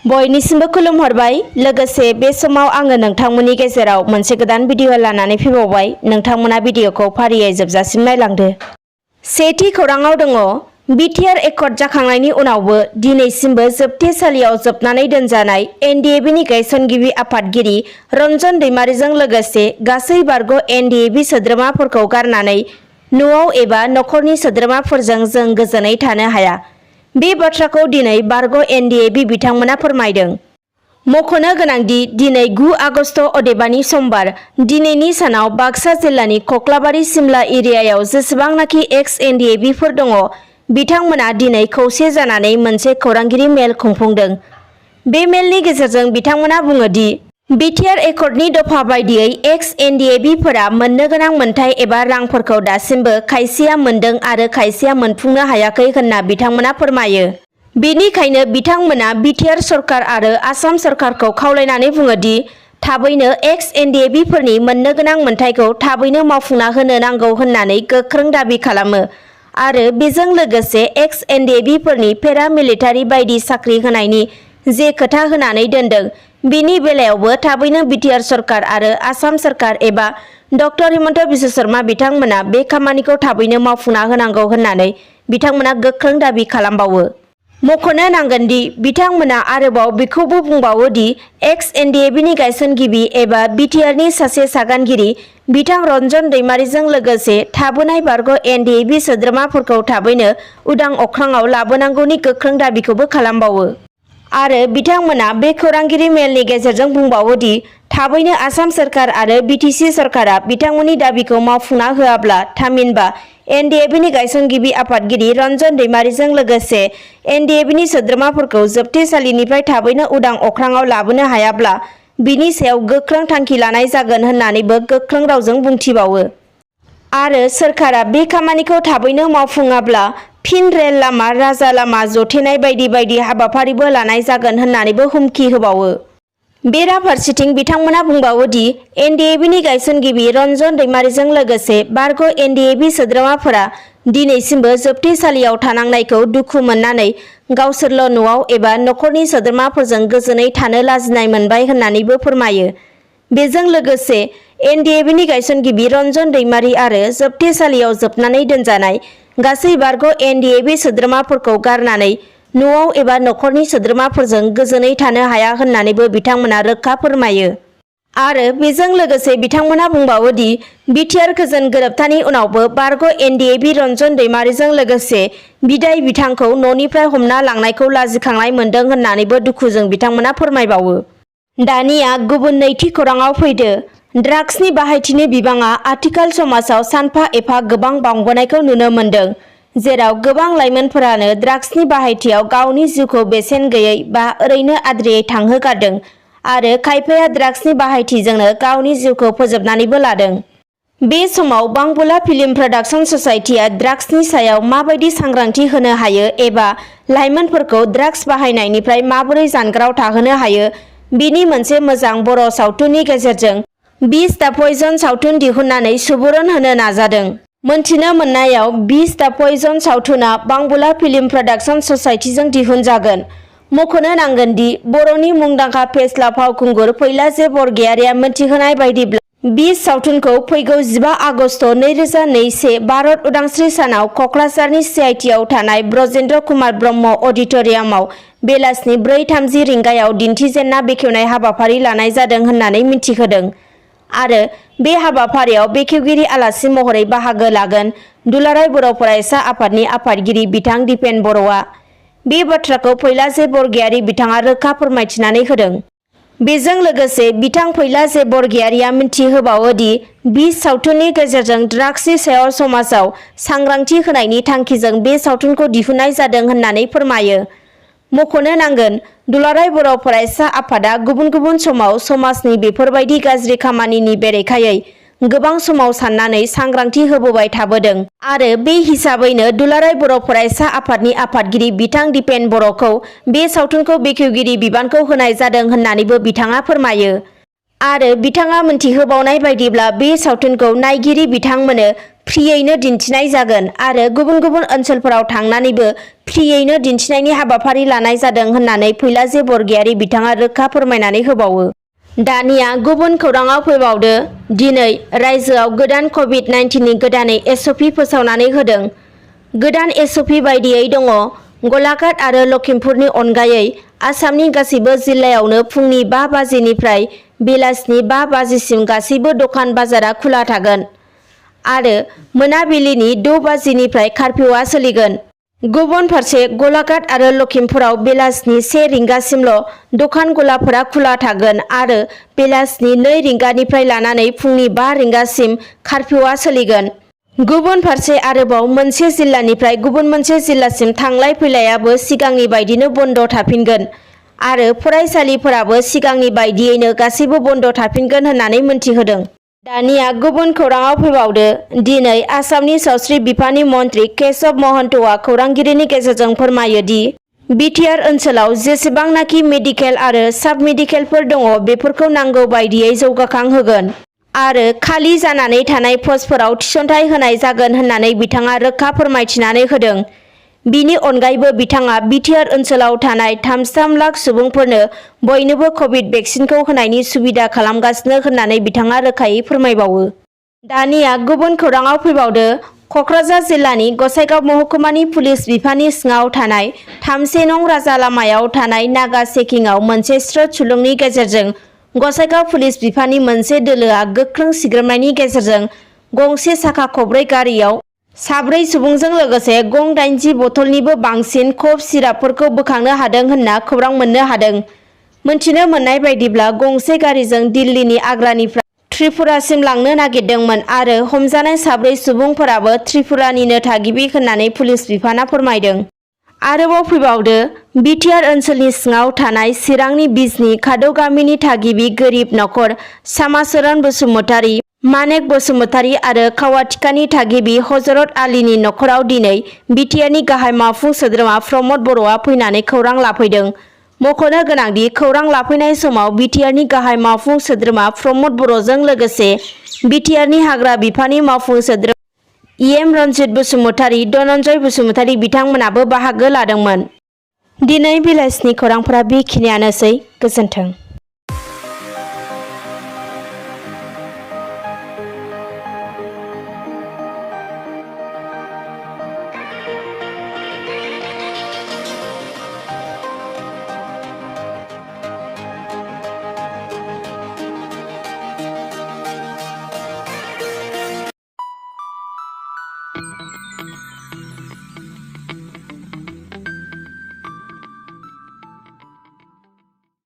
बयनिसिमबो खुलुमहरबाय। लोगोसे बे समाव आङो नोंथांमोननि गेजेराव मोनसे गोदान भिडिअ लानानै फैबावबाय। नोंथांमोना भिडिअखौ फारियै जोबजासिम नायलांदो। सेथि खौराङाव दङ बिटिआर एकर्ड जाखांनायनि उनावबो दिनैसिमबो जोबथेसालियाव जोबनानै दोनजानाय एनडिएबनि गायसनगिरि आफादगिरि रन्जन दैमारिजों लोगोसे गासै बारग' एनडिएबि सोद्रोमाफोरखौ गारनानै न'आव एबा नखरनि सोद्रोमाफोरजों जों गोजोनै थानो हाया। बे बाथ्राखौ दिनै बारग' एनडिएबि बिथांमोना फोरमायदों। मख'नो गोनांदि दिनै 9 आगस्ट अदेबानि समबार दिनैनि सानाव बाक्सा जिल्लानि खख्लाबारि सिमला एरियायाव जेसेबांनाखि एक्स एनडिएबिफोर दङ बिथांमोना दिनै खौसे जानानै मोनसे खौरांगिरि मेल खुंफुंदों। बे मेलनि गेजेरजों बिथांमोना बुङो दि बिटिआर एकर्डनि दफा बायदियै एक्स एनडिएबिफोरा मोननो गोनां मोनथाय एबा रांफोरखौ दासिमबो खायसेया मोनदों आरो खायसेया मोनफुंनो हायाखै होनना बिथांमोना फोरमायो। बेनिखायनो बिथांमोना बिटिआर सरकार आरो आसाम सरकारखौ खावलायनानै बुङो दि थाबैनो एक्स एनडिएबिफोरनि मोननो गोनां मोनथायखौ थाबैनो मावफुंना होनो नांगौ होननानै गोख्रों दाबि खालामो आरो बेजों लोगोसे एक्स एनडिएबिफोरनि पेरामिलिटारि बायदि साख्रि होनायनि जे खोथा होनानै दोनदों बेनि बेलायावबो थाबैनो बिटिआर सरकार आरो आसाम सरकार एबा डक्टर हिमन्त बिश्व शर्मा बिथांमोना बे खामानिखौ थाबैनो मावफुंना होनांगौ होननानै बिथांमोना गोख्रों दाबि खालामबावो। मख'नो नांगोन दि बिथांमोना आरोबाव बेखौबो बुंबावो दि एक्स एनडिएबिनि गायसनगिरि एबा बिटिआरनि सासे सागानगिरि बिथां रन्जन दैमारिजों लोगोसे थाबोनाय बारग' एनडिएबि सोद्रोमाफोरखौ थाबैनो उदां अख्राङाव लाबोनांगौनि गोख्रों दाबिखौबो खालामबावो। आरो बिथांमोना बे खौरांगिरि मेलनि गेजेरजों बुंबावो दि थाबैनो आसाम सरकार आरो बिटिसि सरकारा बिथांमोननि दाबिखौ मावफुंना होआब्ला थामहिनबा एनडिएबिनि गायसनगिरि आफादगिरि रन्जन दैमारिजों लोगोसे एनडिएबिनि सोद्रोमाफोरखौ जोबथेसालिनिफ्राय थाबैनो उदां अख्राङाव लाबोनो हायाब्ला बिनि सायाव गोख्रों थांखि लानाय जागोन होननानैबो गोख्रों रावजों बुंथिबावो। आरो सोरखारा बे खामानिखौ थाबैनो मावफुङाब्ला फिन रेल लामा राजा लामा जथेनाय बायदि बायदि हाबाफारिबो लानाय जागोन होननानैबो हुमखि होबावो। बेराफारसेथिं बिथांमोना बुंबावो दि एनडिएबिनि गायसनगिरि रन्जन दैमारिजों लोगोसे बारग' एनडिएबि सोद्रोमाफोरा दिनैसिमबो जोबथेसालियाव थानांनायखौ दुखु मोननानै गावसोरल' न'आव एबा नखरनि सोद्रोमाफोरजों गोजोनै थानो लाजिनाय मोनबाय होननानैबो फोरमायो। बेजों लोगोसे एनडिएबिनि गायसनगिरि रन्जन दैमारि आरो जोबथेसालियाव जोबनानै दोनजानाय गासै बारग' एनडिएबि सोद्रोमाफोरखौ गारनानै न'आव एबा नखरनि सोद्रोमाफोरजों गोजोनै थानो हाया होननानैबो बिथांमोना रोखा फोरमायो। आरो बेजों लोगोसे बिथांमोना बुंबावो दि बिटिआर गोजोन गोरोबथानि उनावबो बारग' एनडिएबि रन्जन दैमारिजों लोगोसे बिदाय बिथांखौ न'निफ्राय हमना लांनायखौ लाजिखांनाय मोनदों होननानैबो दुखुजों बिथांमोना फोरमायबावो। दानिया गुबुन नैथि खौराङाव फैदो। ड्राग्सनि बाहायथिनि बिबाङा आथिखाल समाजाव सानफा एफा गोबां बांबोनायखौ नुनो मोनदों, जेराव गोबां लाइमोनफोरानो ड्राग्सनि बाहायथियाव गावनि जिउखौ बेसेन गैयै बा ओरैनो आद्रियै थांहोगारदों आरो खायफाया ड्राग्सनि बाहायथिजोंनो गावनि जिउखौ फोजोबनानैबो लादों। बे समाव बांबुला फिल्म प्रडाक्शन ससाइटिया ड्राग्सनि सायाव माबायदि सांग्रांथि होनो हायो एबा लाइमोनफोरखौ ड्राग्स बाहायनायनिफ्राय माबोरै जानगाराव थाहोनो हायो बिनि मोनसे मोजां बर' सावथुननि गेजेरजों बिस दा पयजन सावथुन दिहुननानै सुबुरुन होनो नाजादों। मोनथिनो मोननायाव बिस दा पयजन सावथुना बांबुला फिल्म प्रडाक्शन ससाइटिजों दिहुनजागोन। मख'नो नांगोन दि बर'नि मुंदांखा फेस्ला फावखुंगुर फैलाजे बरगयारिया मिथिहोनाय बायदिब्ला बिस सावथुनखौ फैगौ 15 आगस्ट 2021 भारत उदांस्रि सानाव क'क्राझारनि सिआइटिआव थानाय ब्रजेन्द्र कुमार ब्रह्म अडिट'रियामाव बेलासिनि 4:30 रिंगायाव दिन्थिजेनना बेखेवनाय हाबाफारि लानाय जादों होननानै मिथिहोदों। आरो बे हाबाफारियाव बेखेवगिरि आलासि महरै बाहागो लागोन दुलाराय बर' फरायसा आफादनि आफादगिरि बिथां दिपेन बर'आ। बे बाथ्राखौ फैलाजे बरगयारि बिथाङा रोखा फोरमायथिनानै होदों। बेजों लोगोसे बिथां फैलाजे बरगयारिया मिथिहोबावो दि बिस सावथुननि गेजेरजों ड्राग्सनि सायाव समाजाव सांग्रांथि होनायनि थांखिजों बे सावथुनखौ दिहुननाय जादों होननानै फोरमायो। मख'नो नांगोन दुलाराय बर' फरायसा आफादा गुबुन गुबुन समाव समाजनि बेफोरबायदि गाज्रि खामानिनि बेरेखायै गोबां समाव साननानै सांग्रांथि होबोबाय थाबोदों आरो बे हिसाबैनो दुलाराय बर' फरायसा आफादनि आफादगिरि बिथां दिपेन बर'खौ बे सावथुनखौ बेखेवगिरि बिबानखौ होनाय जादों होननानैबो बिथाङा फोरमायो। आरो बिथाङा मिथिहोबावनाय बायदिब्ला बे सावथुनखौ नायगिरि बिथांमोननो फ्रियैनो दिन्थिनाय जागोन आरो गुबुन गुबुन ओनसोलफोराव थांनानैबो फ्रियैनो दिन्थिनायनि हाबाफारि लानाय जादों होननानै फैलाजे बरगयारी बिथाङा रोखा फोरमायनानै होबावो। दानिया गुबुन खौराङाव फैबावदो। दिनै रायजोआव गोदान कभिड-19 नि गोदानै एसअपि फोसावनानै होदों। गोदान एसअपि बायदियै दङ गलाघाट आरो लखिमपुरनि अनगायै आसामनि गासैबो जिल्लायावनो फुंनि 5 बाजिनिफ्राय बेलासिनि 5 बाजिसिम गासैबो दखान बाजारा खुला थागोन आरो मोनाबिलिनि 6 बाजिनिफ्राय कार्फिउआ सोलिगोन। गुबुन फारसे गलाघाट आरो लखिमपुराव बेलासिनि 1 रिंगासिमल' दखान गलाफोरा खुला थागोन आरो बेलासिनि 2 रिंगानिफ्राय लानानै फुंनि 5 रिंगासिम कार्फिउआ सोलिगोन। गुबुन फारसे आरोबाव मोनसे जिल्लानिफ्राय गुबुन मोनसे जिल्लासिम थांलाय फैलायाबो सिगांनि बायदिनो बन्द थाफिनगोन आरो फरायसालिफोराबो सिगांनि बायदियैनो गासैबो बन्द थाफिनगोन होननानै मोनथिहोदों। दानिया गुबुन खौराङाव फैबावदो। दिनै आसामनि सावस्रि बिफाननि मन्त्रि केशव महन्तआ खौरांगिरिनि गेजेरजों फोरमायो दि बिटिआर ओनसोलाव जेसेबांनाखि मेडिकेल आरो साब मेडिकेलफोर दङ बेफोरखौ नांगौ बायदियै जौगाखां होगोन आरो खालि जानानै थानाय पस्टफोराव थिसनथाइ होनाय जागोन होननानै बिथाङा रोखा फोरमायथिनानै होदों। बिनि अनगायैबो बिथाङा बिटिआर ओनसोलाव थानाय 33 लाख सुबुंफोरनो बयनोबो कभिड भेक्सिनखौ होनायनि सुबिदा खालामगासिनो होननानै बिथाङा रोखायै फोरमायबावो। दानिया गुबुन खौराङाव फैबावदो। क'क्राझार जिल्लानि गसाइगाव महकुमानि पुलिस बिफाननि सिङाव थानाय 3 नं राजा लामायाव थानाय नागा चेकिंआव मोनसे स्रोद सुलुंनि गेजेरजों गसाइगाव पुलिस बिफाननि मोनसे दोलोआ गोख्रों सिग्रोमनायनि गेजेरजों गंसे साखा खबब्रै गारियाव 4 सुबुंजों लोगोसे गं 80 बथलनिबो बांसिन कफ सिरापफोरखौ बोखांनो हादों होनना खौरां मोननो हादों। मोनथिनो मोननाय बायदिब्ला गंसे गारिजों दिल्लीनि आग्रानिफ्राय त्रिपुरासिम लांनो नागिरदोंमोन आरो हमजानाय 4 सुबुंफोराबो त्रिपुरानिनो थागिबि होननानै पुलिस बिफाना फोरमायदों। आरोबाव फैबावदो। बिटिआर ओनसोलनि सिङाव थानाय चिरांनि बिजनी कादौ गामिनि थागिबि गोरिब नखर सामाचरण बसुमतारी, मानेक बसुमतारी आरो खावाथिकानि थागिबि हजरत आलीनि नखराव दिनै बिटिआरनि गाहाय मावफुं सोद्रोमा प्रमद बर'आ फैनानै खौरां लाफैदों। मख'नो गोनांदि खौरां लाफैनाय समाव बिटिआरनि गाहाय मावफुं सोद्रोमा प्रमद बर'जों लोगोसे बिटिआरनि हाग्रा बिफाननि मावफुं सोद्रोमा इएम रन्जित बसुमतारी, धनन्जय बसुमतारी बिथांमोनाबो बाहागो लादोंमोन। दिनै बेलासिनि खौरांफोरा बेखिनियानोसै। गोजोन्थों।